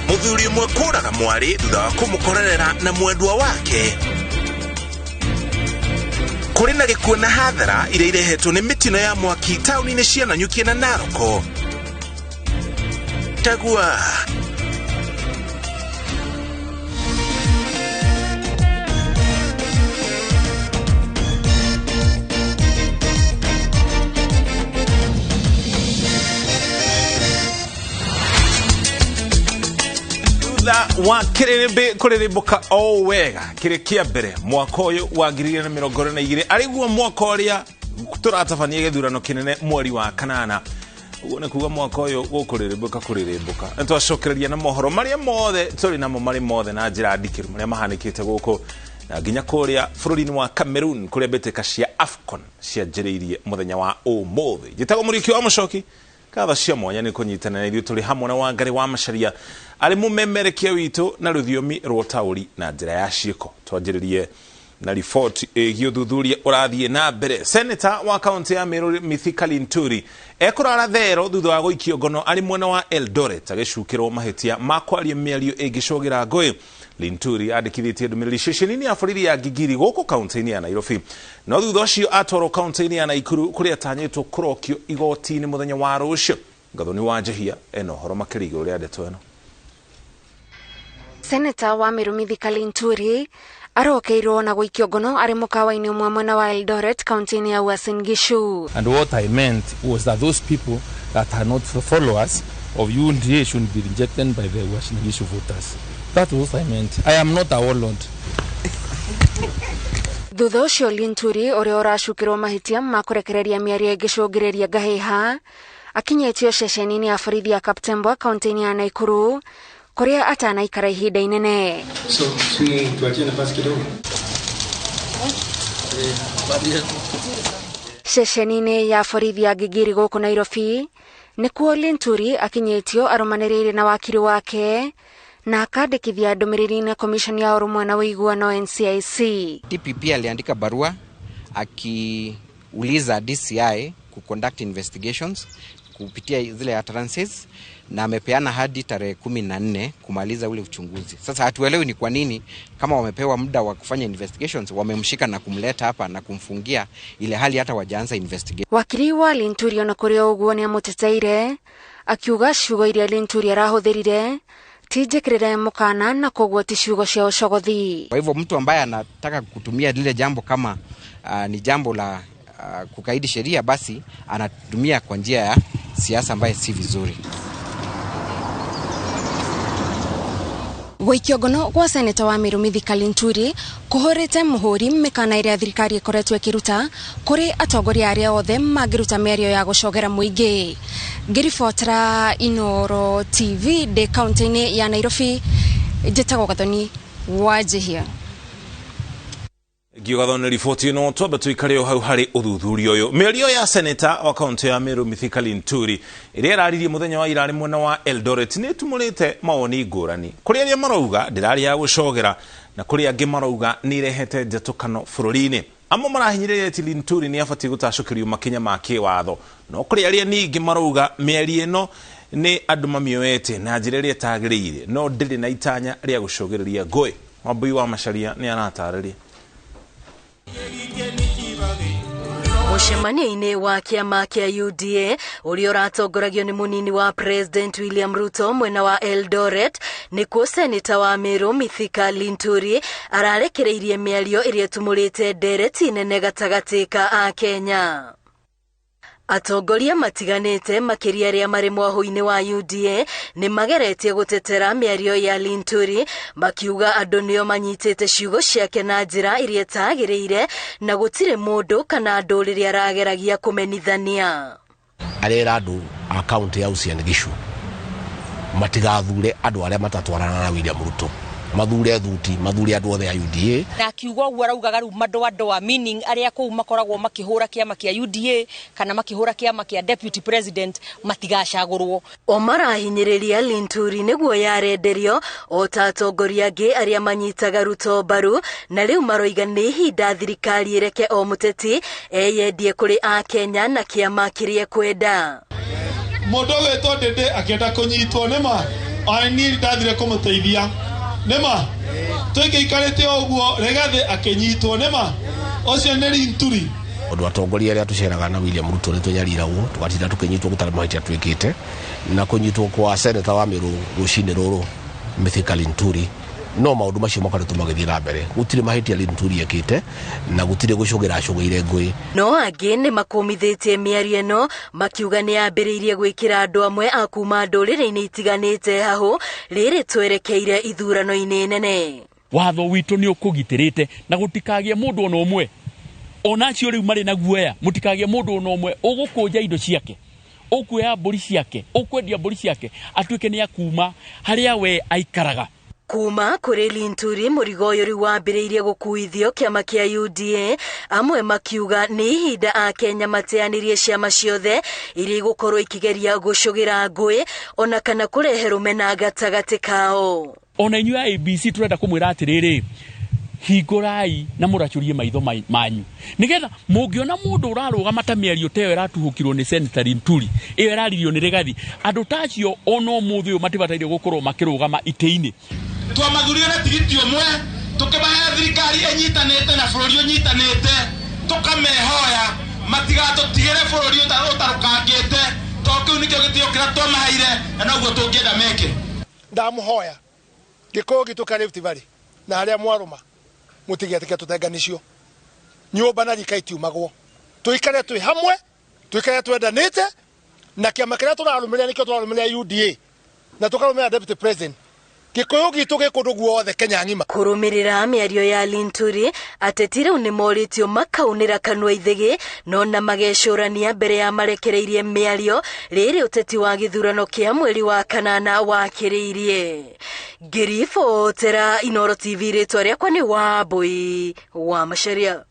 Muthuri ũmwe kũraga mwarĩ thutha wa kũmũkorerera na mwendwa wake. Kũrĩ na gĩkuũ na hathara iria irehetwo nĩ mĩtino ya mwaki taũni-inĩ cia Nanyuki na Naroko. Tagua. Thutha wa kĩrĩrĩmbĩ kũrĩrĩmbũka o wega kĩrĩ kĩa mbere mwaka ũyũ wa 2022 arĩguo mwaka ũrĩa tũratabania gĩthurano kĩnene mweri wa kanana. Ũguo nĩ kuga mwaka ũyũ gũkũrĩrĩmbũka kũrĩrĩmbũka. Nĩ twacokereria na mohoro marĩa mothe tũrĩ namo marĩ mothe na njĩra ndikĩru marĩa mahanĩkĩte gũkũ na nginya kũrĩa bũrũri-inĩ wa Cameroon kũrĩa mbĩtĩka cia AFCON cianjĩrĩirie mũthenya wa ũmũthĩ. Njĩtagwo Mũriũki wa Mũcoki. Ngatho cia mwanya nĩ kũnyitana na ithuĩ tũrĩ hamwe na Wangarĩ wa Macharia arĩ mũmemerekia witũ na rũthiomi rwa ũtaũri na njĩra ya ciĩko. Twanjĩrĩrie na riboti ĩgiĩ ũthuthuria ũrathiĩ na mbere. Seneta wa kaunti ya Meru Mithika Linturi ekũrara thero thutha wa gũikio ngono arĩ mwena wa Eldoret agĩcukĩrwo mahĩtia ma kwaria mĩario ĩngĩcũgĩra ngũĩ. Linturi andĩkithĩtie ndũmĩrĩri ceceni-inĩ ya borithi ya Gigiri gũkũ kaunti-inĩ ya Nairobi, no thutha ũcio atwarwo kaunti-inĩ ya Naikuru kũrĩa atanyĩtwo kũrokio igoti-inĩ mũthenya wa rũciũ. Gathoni wa Njehia ena ũhoro makĩria igũrũ rĩa ndeto ĩno. Seneta wa Meru Mithika Linturi arokeirwo na gũikio ngono arĩ mũkawa-inĩ ũmwe mwena wa Eldoret kaunti-inĩ ya Uasin Gishu. And what I meant was that those people that are not followers of UDA should be rejected by the Uasin Gishu voters. That was what I meant. I am not a warlord. Thutha ũcio Linturi ũrĩa ũracukĩrwo mahĩtia ma kũrekereria mĩario ĩngĩcũngĩrĩria ngahĩha akinyĩtio ceceni-inĩ ya borithi ya Kaptembwa kaunti-inĩ ya Naikuru kũrĩa atanaikara ihinda inene. So, tuachie nafasi kidogo. Ceceni-inĩ ya borithi ya Gigiri gũkũ Nairobi nĩkuo Linturi akinyĩtio arũmanĩrĩire na wakiri wake na akandĩkithia ndũmĩrĩri na Commission ya Ũrũmwe na Ũiguano NCIC. DPP aliandika barua akiuliza DCI kuconduct investigations kupitia zile utterances na amepeana hadi tarehe 14 kumaliza ule uchunguzi. Sasa hatuelewi ni kwa nini kama wamepewa muda wa kufanya investigations wamemshika na kumleta hapa na kumfungia ile hali hata wajaanza investigation. Wakiri wa Linturi ona kũrĩ o ũguo nĩamũteteire akiuga ciugo iria Linturi arahũthĩrire ti njĩkĩrĩre mũkana na koguo ti ciugo cia ũcogothi. Kwa hivyo mtu ambaye anataka kutumia lile jambo kama ni jambo la kukaidi sheria, basi anatumia kwa njia ya siasa ambaye si vizuri. Gũikio ngono gwa seneta wa Meru Mithika Linturi kũhũrĩte mũhũri mĩkana ĩrĩa thirikari ĩkoretwo ĩkĩruta kũrĩ atongoria arĩa othe mangĩruta mĩario ya gũcogera mũingĩ. Ngĩribotera Inooro TV ndĩ kaunti-inĩ ya Nairobi, njĩtagwo Gathoni wa Njihia. Ngiuga thone riboti ĩno twambe tũikare o hau harĩ ũthuthuria ũyũ. Mĩario ya seneta wa kaunti ya Meru Mithika Linturi ĩrĩa ĩraririe mũthenya wa ira arĩ mwena wa Eldoret nĩ ĩtumũrĩte mawoni ngũrani. Kũrĩ arĩa marauga ndĩrarĩ ya gũcogera na kũrĩ angĩ marauga nĩ ĩrehete njatũkano bũrũri-inĩ. Amwe marahinyĩrĩria atĩ Linturi nĩ abatiĩ gũtacũkĩrio makinya ma kĩwatho, no kũrĩ arĩa ningĩ marauga mĩario ĩno nĩ andũ mamĩoete na njĩra ĩrĩa ĩtagĩrĩire, no ndĩrĩ na itanya rĩa gũcũgĩrĩria ngũĩ. Wambui wa Macharia nĩ aratarĩria. Mũcemanio-inĩ wa kĩama kĩa UDA ũrĩa ũratongoragio nĩ mũnini wa President William Ruto mwena wa Eldoret nĩkuo seneta wa Meru Mithika Linturi ararekereirie mĩario ĩrĩa ĩtumũrĩte ndereti nene gatagatĩ ka Akenya. Atongoria matiganĩte makĩria arĩa marĩ mwahũ-inĩ wa UDA nĩ mageretie gũtetera mĩario ya Linturi makiuga andũ nĩo manyitĩte ciugo ciake na njĩra ĩrĩa ĩtagĩrĩire na gũtirĩ mũndũ kana ndũrĩrĩ arageragia kũmenithania. Arera andũ a kaunti ya Uasin Gishu matigathure andũ arĩa matatwarana na William Ruto, mathure thuti, mathure andũ othe a UDA. Na akiuga ũguo araugaga rĩu madoadoa, meaning arĩa kũu makoragwo makĩhũra kĩama kĩa UDA kana makĩhũra kĩama kĩa deputy president matigacagũrwo. O marahinyĩrĩria Linturi nĩguo yarenderio o ta atongoria angĩ arĩa manyitaga Ruto mbaru, na rĩu maroiga nĩ ihinda thirikari ĩreke o mũteti eyendie kũrĩ Akenya na kĩama kĩrĩa ekwenda. Mũndũ wĩtwo Ndĩndĩ akĩenda kũnyitwo nĩ ma Ona niĩ ndathire kũmũteithia. Nĩma tũingĩikarĩte o ũguo Rigathĩ akĩnyitwo, nĩma ũcio nĩ Linturi. Tondũ atongoria arĩa tũceraga na William Ruto nĩ tũnyariragwo tũgatinda tũkĩnyitwo gũtarĩ mahĩtia twĩkĩte, na kũnyitwo kwa seneta wa Meru rũcinĩ rũrũ Mithika Linturi, no maũndũ macio makoretwo magĩthiĩ na mbere. Gũtirĩ mahĩtia Linturi ekĩte na gũtirĩ gũcũgĩra acũgĩire ngũĩ. No angĩ nĩ makũmithĩtie mĩario ĩno makiuga nĩ yambĩrĩirie gwĩkĩra andũ amwe a kuma ndũrĩrĩ-inĩ itiganĩte hahũ rĩrĩ twerekeire ithurano-inĩ nene. Watho witũ nĩ ũkũgitĩrĩte na gũtikagĩe mũndũ ona ũmwe, ona acio rĩu marĩ na guoya, mũtikagĩe mũndũ ona ũmwe ũgũkũnja indo ciake, ũkuoya mbũri ciake, ũkwendia mbũri ciake, atuĩke nĩ akuma harĩa we aikaraga. Kuma kũrĩ Linturi mũrigo ũyũ rĩu wambĩrĩirie gũkuithio kĩama kĩa UDA, amwe makiuga nĩ ihinda Akenya mateanĩrie ciama ciothe iria igũkorwo ikĩgeria gũcũgĩra ngũĩ ona kana kũrehe rũmena gatagatĩ kao. Ona inyuĩ a ABC tũrenda kũmwĩra atĩrĩrĩ, hingũrai na mũracũrie maitho manyu nĩgetha mũngĩona mũndũ ũrarũgama ta mĩario ta ĩyo ĩratuhũkirwo nĩ Senator Linturi, ĩyo ĩraririo nĩ Rigathi, andũ ta acio ona ũmũthĩ ũyũ matibataire gũkorwo makĩrũgama itĩ-inĩ. Twamathurire na tigiti ũmwe tũkĩmahe thirikari ĩnyitanĩte na bũrũri ũnyitanĩte, tũkamehoya matigatũtigĩre bũrũri ũtarũkangĩte, tondũ kĩu nĩkĩo gĩtĩo kĩrĩa twamaheire na noguo tũngĩenda meke. Ndamũhoya gĩkũyũ gitũ kĩa Rift Valley na harĩa mwarũma mũtigetĩke tũtenganicio, nyũmba na rika itiumagwo, tũikare twĩ hamwe, tũikare twendanĩte, na kĩama kĩrĩa tũrarũmĩrĩra nĩkĩo tũrarũmĩrĩra UDA na tũkarũmĩrĩra Deputy President. Gĩkũyũ gitũ gĩ kũndũ guothe Kenya ng'ima. Kũrũmĩrĩra mĩario ya Linturi, ateti rĩu nĩ morĩtio makaunĩra kanua ithĩgĩ no na magecũrania mbere ya marekereirie mĩario rĩrĩ ũteti wa gĩthurano kĩa mweri wa kanana wakĩrĩirie. Ngĩribotera Inooro TV, rĩtwa rĩakwa nĩ Wambui wa Macharia.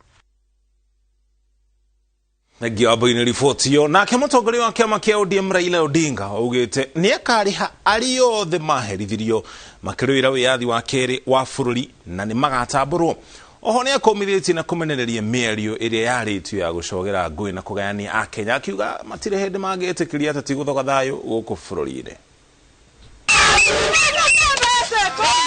Thengio Wambui nĩ riboti ĩyo. Nake mũtongoria wa kĩama kĩa ODM Raila Odinga augĩte nĩ akarĩha arĩa othe maherithirio makĩrũĩra wĩyathi wa kerĩ wa bũrũri na nĩ magatambũrwo. Oho nĩ akũmithĩtie na kũmenereria mĩario ĩrĩa yarĩtio ya gũcogera ngũĩ na kũgayania Akenya, akiuga matirĩ hĩndĩ mangĩtĩkĩria ateti gũthoga thayũ gũkũ bũrũri-inĩ.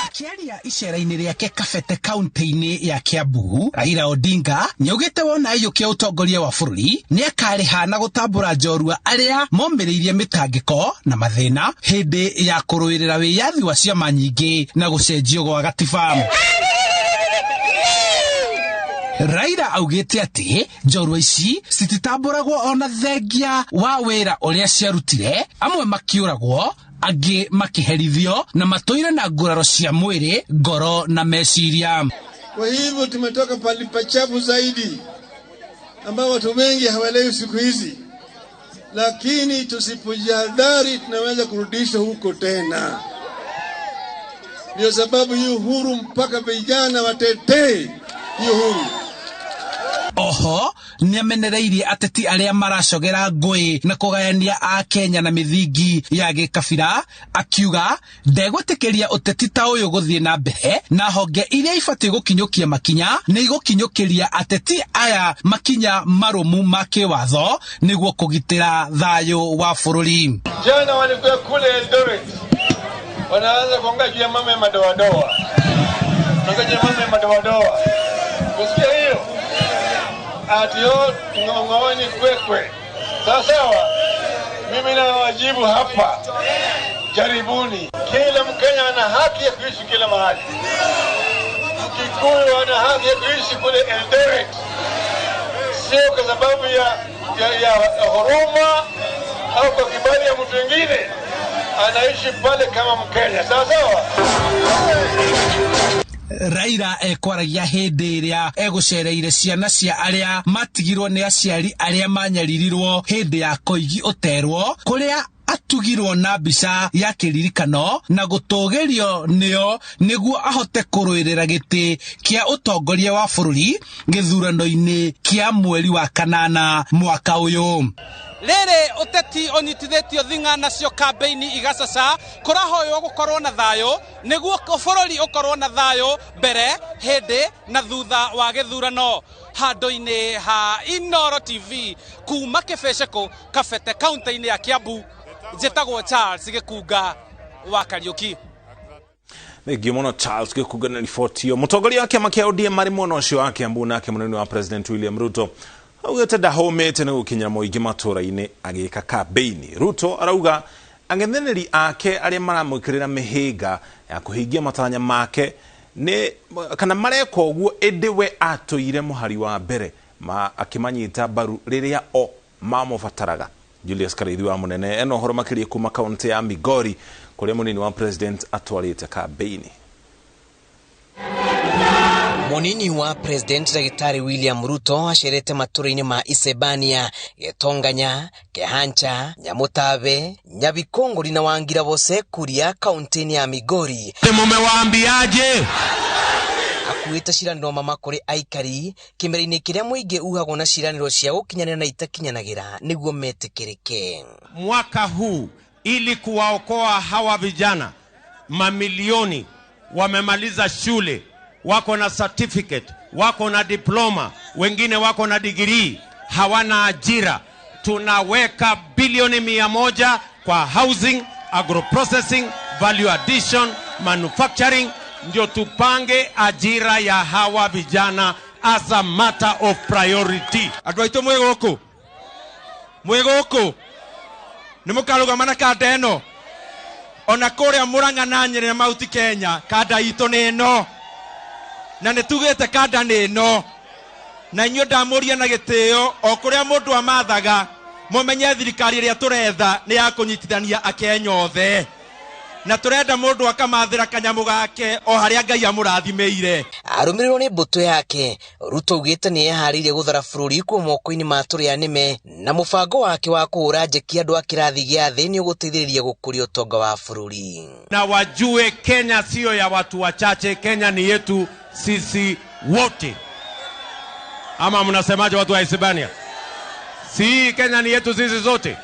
Akĩaria icera-inĩ rĩake Kabete kaunti-inĩ ya Kiambu, Raila Odinga nĩaugĩte wona aiyũkia ũtongoria wa bũrũri nĩakarĩha na gũtambũra njorua arĩa momĩrĩirie mĩtangĩko na mathĩna hĩndĩ ya kũrũĩrĩra wĩyathi wa ciama nyingĩ na gũcenjio gwa gatiba. Raila augĩte atĩ njorua ici cititambũragwo ona thengia wa wĩra ũrĩa ciarutire, amwe makĩũragwo, angĩ makĩherithio na matũire na nguraro cia mwĩrĩ, ngoro na meciria. Kwa hivyo tumetoka pali pachafu zaidi ambao watu wengi hawaelewi siku hizi, lakini tusipojihadhari tunaweza kurudishwa huko tena. Ndio sababu hii uhuru mpaka vijana watetee hii uhuru. Oho nĩamenereirie ateti arĩa maracogera ngũĩ na kũgayania Akenya na mĩthingi ya gĩkabira, akiuga ndegwĩtĩkĩria ũteti ta ũyũ gũthiĩ na mbere, na honge iria ibatiĩ gũkinyũkia makinya nĩ igũkinyũkĩria ateti aya makinya marũmu ma kĩwatho nĩguo kũgitĩra thayũ wa bũrũri. Jana walikuwa kule Eldoret wanaanza kuongea juu ya mama ya madoadoa, wanaongea mama ya madoadoa, kusikia hiyo atio ngongoni kwekwe. Sawa sawa, mimi na wajibu hapa, jaribuni. Kila Mkenya ana haki ya kuishi kila mahali. Mkikuyu ana haki ya kuishi kule Eldoret, sio kwa sababu ya huruma au kwa kibali ya mtu mwingine, anaishi pale kama Mkenya. Sawa sawa. Raila ekwaragia hĩndĩ ĩrĩa egũcereire ciana cia arĩa matigirwo nĩ aciari arĩa manyaririrwo hĩndĩ ya Koigi ũterwo, kũrĩa atugirwo na mbica ya kĩririkano na gũtũgĩrio nĩo nĩguo ahote kũrũĩrĩra gĩtĩ kĩa ũtongoria wa bũrũri gĩthurano-inĩ kĩa mweri wa kanana mwaka ũyũ. Rĩrĩ ũteti ũnyitithĩtio thing'a nacio kambĩini igacaca, kũrahoywo gũkorwo na thayũ nĩguo bũrũri ũkorwo na thayũ mbere, hĩndĩ na thutha wa gĩthurano. Handũ-inĩ ha Inooro TV kuma Kĩbĩcĩkũ, Kabete, kaunti-inĩ ya Kiambu, njĩtagwo Charles Gĩkunga, Wa Kariuki. Thengio muno, Charles Gĩkũnga, na riboti ĩyo. Mũtongoria wa kĩama kĩa ODM marĩ mwena ũcio wa Kiambu, nake mũnene wa President William Ruto, augĩte ndahũmĩte nĩ gũkinyĩra mũingĩ matũũra-inĩ agĩka kambĩini. Ruto arauga ang'ethanĩri ake arĩa maramwĩkĩrĩra mĩhĩnga ya kũhingia matanya make nĩ kana mareka ũguo, ĩndĩ we atũire mũhari wa mbere ma akĩmanyita mbaru rĩrĩa o mamũbataraga. Julius Karaithi wa Mũnene ena ũhoro makĩria kuma kaunti ya Migori, kũrĩa mũnini wa president atwarĩte kambĩini. Munini wa President Dagitari William Ruto acerete matũra-inĩ ma Isebania, Getonganya, Kehancha, Nyamutabe, Nyabikongori na Wangira Bose Kuria, kaunti-inĩ ya Migori. Mumewaambiaje? Akuĩte ciranĩro mama kũrĩ aikari kĩmera-inĩ kĩrĩa mũingĩ uhagwo na ciranĩro cia gũkinyanĩra na itakinyanagĩra nĩguo metĩkĩrĩke. Mwaka huu, ili kuwaokoa hawa vijana mamilioni wamemaliza shule, wako na certificate, wako na diploma, wengine wako na degree, hawana ajira. Tunaweka bilioni 100 kwa housing, agroprocessing, value addition, manufacturing, ndio tupange ajira ya hawa vijana as a matter of priority. Andũ aitũ mwĩ gũkũ, mwĩ gũkũ, nĩ mũkarũgama na kanda ĩno ona kũrĩa Mũrang'a na Nyĩrĩ na Mount Kenya. Kanda itũ nĩ ĩno, na nĩ tugĩte kanda nĩ ĩno, na inyuĩ ndamũria na gĩtĩo, o kũrĩa mũndũ amathaga, mũmenye thirikari ĩrĩa tũretha nĩ ya kũnyitithania Akenya othe, na tũrenda mũndũ akamathĩra kanyamũ gake o harĩa Ngai amũrathimĩire. Arũmĩrĩirwo nĩ mbũtũ yake, Ruto augĩte nĩ eharĩirie gũthara bũrũri kuma moko-inĩ ma tũrĩa nĩme, na mũbango wake wa kũhũra njeki andũ a kĩrathi gĩa thĩ nĩ ũgũteithĩrĩria gũkũria ũtonga wa bũrũri. Na wajue Kenya siyo ya watu wachache, Kenya ni yetu sisi wote. Ama mnasemaje, watu wa Isebania? Si Kenya ni yetu sisi zote?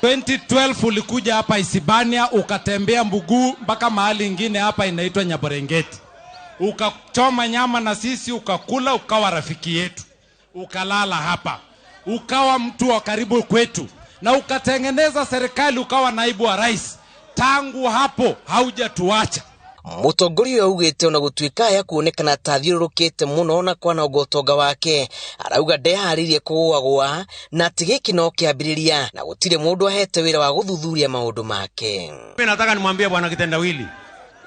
2012 ulikuja hapa Isibania, ukatembea mguu mpaka mahali ingine hapa inaitwa Nyaborengeti, ukachoma nyama na sisi, ukakula, ukawa rafiki yetu, ukalala hapa, ukawa mtu wa karibu kwetu, na ukatengeneza serikali, ukawa naibu wa rais. Tangu hapo haujatuacha. Mũtongoria ũyũ augĩte ona gũtuĩka aya kuonekana ta athiũrũrũkĩte mũno na kwananga ũtonga wake, arauga ndeharĩirie kũgũagũa na atĩ gĩkĩ no kĩambĩrĩria na gũtirĩ mũndũ ahete wĩra wa gũthuthuria maũndũ make. Mimi nataka nimwambie bwana Kitendawili,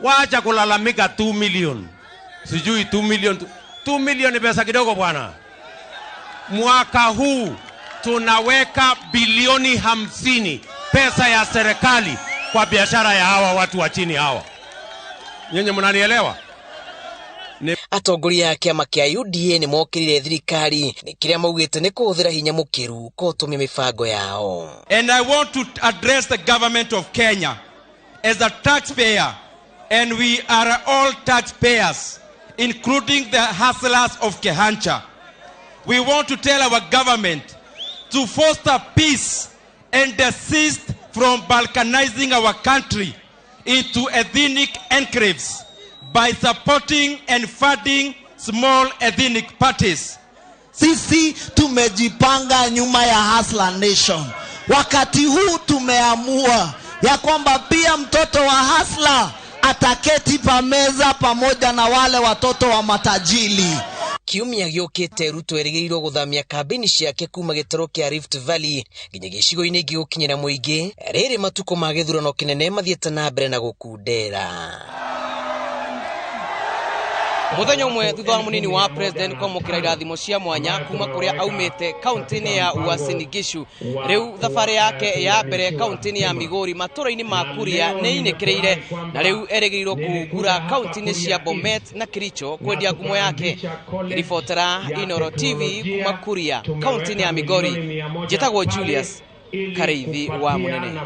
wacha kulalamika 2 million. Sijui 2 million. 2 million ni pesa kidogo, bwana. Mwaka huu tunaweka bilioni 50 pesa ya serikali kwa biashara ya hawa watu wa chini hawa. Nyinyi mnanielewa? Atongoria a kĩama kĩa UDA nĩ mokĩrire thirikari nĩ kĩrĩa maugĩte nĩ kũhũthĩra hinya mũkĩru kũhotomia mĩbango yao. And I want to address the government of Kenya as a taxpayer, and we are all taxpayers, including the hustlers of Kehancha. We want to tell our government to foster peace and desist from balkanizing our country into ethnic enclaves by supporting and funding small ethnic parties. Sisi tumejipanga nyuma ya Hustler Nation. Wakati huu tumeamua ya kwamba pia mtoto wa hustler ataketi pameza pamoja na wale watoto wa matajiri. Kiumia gĩũkĩte, Ruto erĩgĩrĩirwo gũthamia kambĩini ciake kuma gĩtarũ kĩa Rift Valley nginya gĩcigo-inĩ gĩgũkinyĩra mũingĩ, rĩrĩ matukũ ma gĩthurano kĩnene mathiĩte na mbere na gũkundera. Muthenya ũmwe thutha wa mũnini wa president kwamũkĩra irathimo cia mwanya kuma kũrĩa aumĩte kaunti-inĩ ya Uasin Gishu, rĩu thabarĩ yake ya mbere kaunti-inĩ ya Migori matũra-inĩ ma Kuria nĩ inĩkĩrĩire, na rĩu erĩgĩrĩirwo kũhungura kaunti-inĩ cia Bomet na Kericho kwendia ngumo yake. Ribotera Inoro TV kuma Kuria, kaunti-inĩ ya Migori, njĩtagwo Julius Karĩithi wa Mũnene.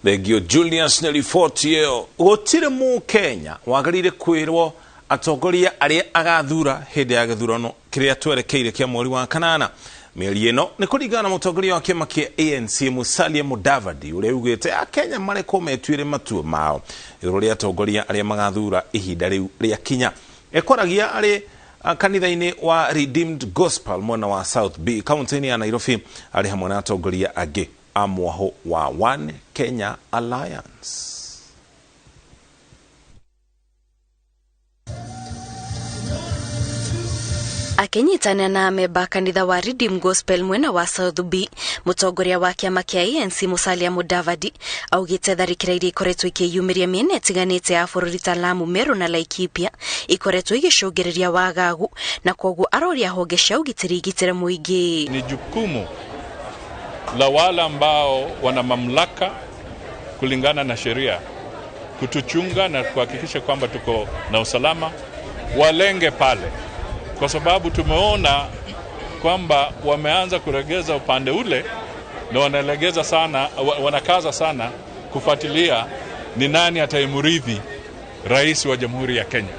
Thengio, Julius, nĩ riboti ĩyo. Gũtirĩ Mũkenya wagĩrĩire kwĩrwo atongoria arĩa agathura hĩndĩ ya gĩthurano kĩrĩa twerekeire kĩa mweri wa kanana mĩeri ĩno, nĩ kũringana na mũtongoria wa kĩama kĩa ANC Musalia Mudavadi, ũrĩa ugĩte Akenya marekwo metuĩre matua mao igũrũ rĩa atongoria arĩa magathura ihinda rĩu rĩa kinya. Ekoragia arĩ kanitha-inĩ wa Redeemed Gospel mwena wa South B, kaunti-inĩ ya Nairobi, arĩ hamwe na atongoria angĩ. A mwaho wa One Kenya Alliance. Akinyitanĩra na amemba kanitha wa Redeem Gospel mwena wa South B, mũtongoria wa kĩama kĩa ANC Musalia Mudavadi augĩte tharĩkĩra iria ikoretwo ikĩyumĩria mĩena ĩtiganĩte ya bũrũri ta Lamu, Meru na Laikipia ikoretwo igĩcũngĩrĩria wagagu na kwoguo aroria honge cia ũgitĩri igitĩre mũingĩ. Ni jukumu la wale ambao wana mamlaka kulingana na sheria kutuchunga na kuhakikisha kwamba tuko na usalama, walenge pale, kwa sababu tumeona kwamba wameanza kuregeza upande ule na wanalegeza sana, wanakaza sana kufuatilia ni nani atayemrithi rais wa Jamhuri ya Kenya.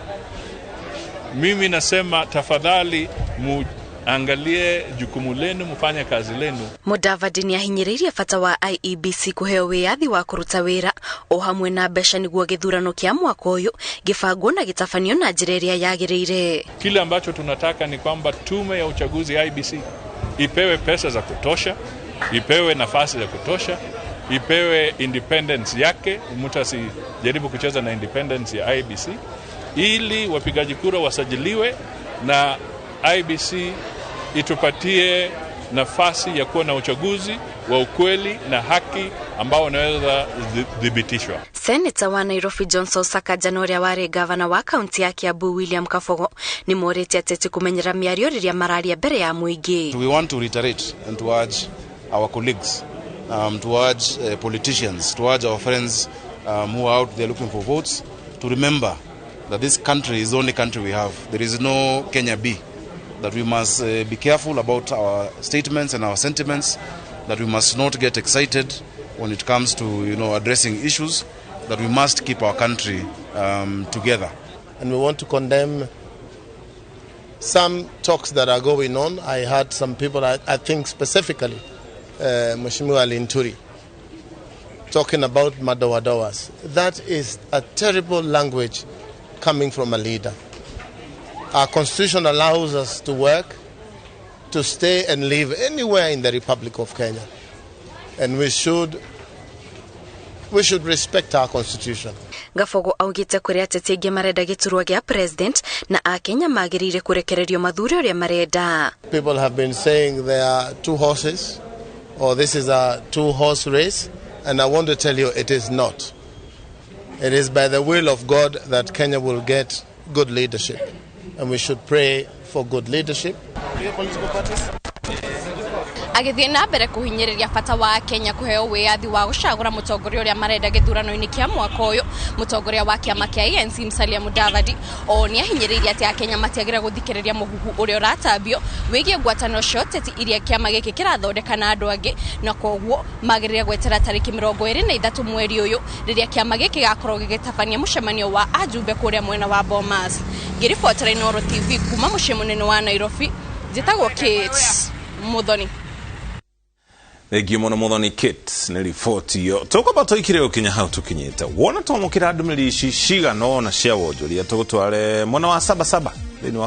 Mimi nasema tafadhali muangalie jukumu lenu, mfanye kazi lenu. Mudavadi nĩahinyĩrĩirie bata wa IEBC kũheo wĩyathi wa kũruta wĩra o hamwe na mbeca nĩguo gĩthurano kĩa mwaka ũyũ gĩbangwo na gĩtabanio na njĩra ĩrĩa yagĩrĩire. Kile ambacho tunataka ni kwamba tume ya uchaguzi IEBC ipewe pesa za kutosha, ipewe nafasi za kutosha, ipewe independence yake, mtu asijaribu kucheza na independence ya IEBC, ili wapigaji kura wasajiliwe na IEBC itupatie nafasi ya kuwa na uchaguzi wa ukweli na haki ambao unaweza dhibitishwa. Senator wa Nairobi Johnson Sakaja na ũrĩa warĩ gavana wa kaunti ya Kiambu William Kabogo nĩ morĩtie ateti kũmenyera mĩario rĩrĩa mararia mbere ya mũingĩ. We want to reiterate and to urge our colleagues, to urge politicians, to urge our friends who are out there looking for votes, to remember that this country is the only country we have. There is no Kenya B. That we must be careful about our statements and our sentiments, that we must not get excited when it comes to, addressing issues, that we must keep our country together. And we want to condemn some talks that are going on. I heard some people, I think specifically Mheshimiwa Linturi, talking about madoadoas. That is a terrible language coming from a leader. Our constitution allows us to work, to stay and live anywhere in the Republic of Kenya. And we should respect our constitution. Gabogo augite kuri ateti aingĩ marenda gĩturwa gĩa president na akenya magĩrĩire kũrekererio mathure ũrĩa marenda. People have been saying there are two horses, or this is a two-horse race, and I want to tell you it is not. It is by the will of God that Kenya will get good leadership, and we should pray for good leadership. Agĩthiĩ na mbere kũhinyĩrĩria bata wa Kenya kũheo wĩyathi wa gũcagũra mũtongoria ũrĩa marenda gĩthurano-inĩ kĩa mwaka ũyũ. Mũtongoria wa kĩama kĩa ANC Musalia Mudavadi o nĩ ahinyĩrĩirie atĩ Akenya matiagĩrĩire gũthikĩrĩria mũhuhu ũrĩa ũratambio wĩgiĩ ngwatanĩro cia ũteti iria kĩama gĩkĩ kĩrathondeka na andũ angĩ, na koguo magĩrĩire gwetera tarĩki 23 mweri ũyũ rĩrĩa kĩama gĩkĩ gĩgakorwo gĩgĩtabania mũcemanio wa ajumbe kũrĩa mwena wa Bomas. Ngĩribotera Inooro TV kuma mũciĩ mũnene wa Nairobi, njĩtagwo Kate Muthoni. Thengio muno Muthoni Kate nĩ riboti iyo tũkwamba tũikire gũkinya hau tũkinyĩte. Wona twamũkĩra ndũmĩrĩri ici cigana ũna cia wonjoria tũgũtware mwena wa Sabasaba thĩinĩ wa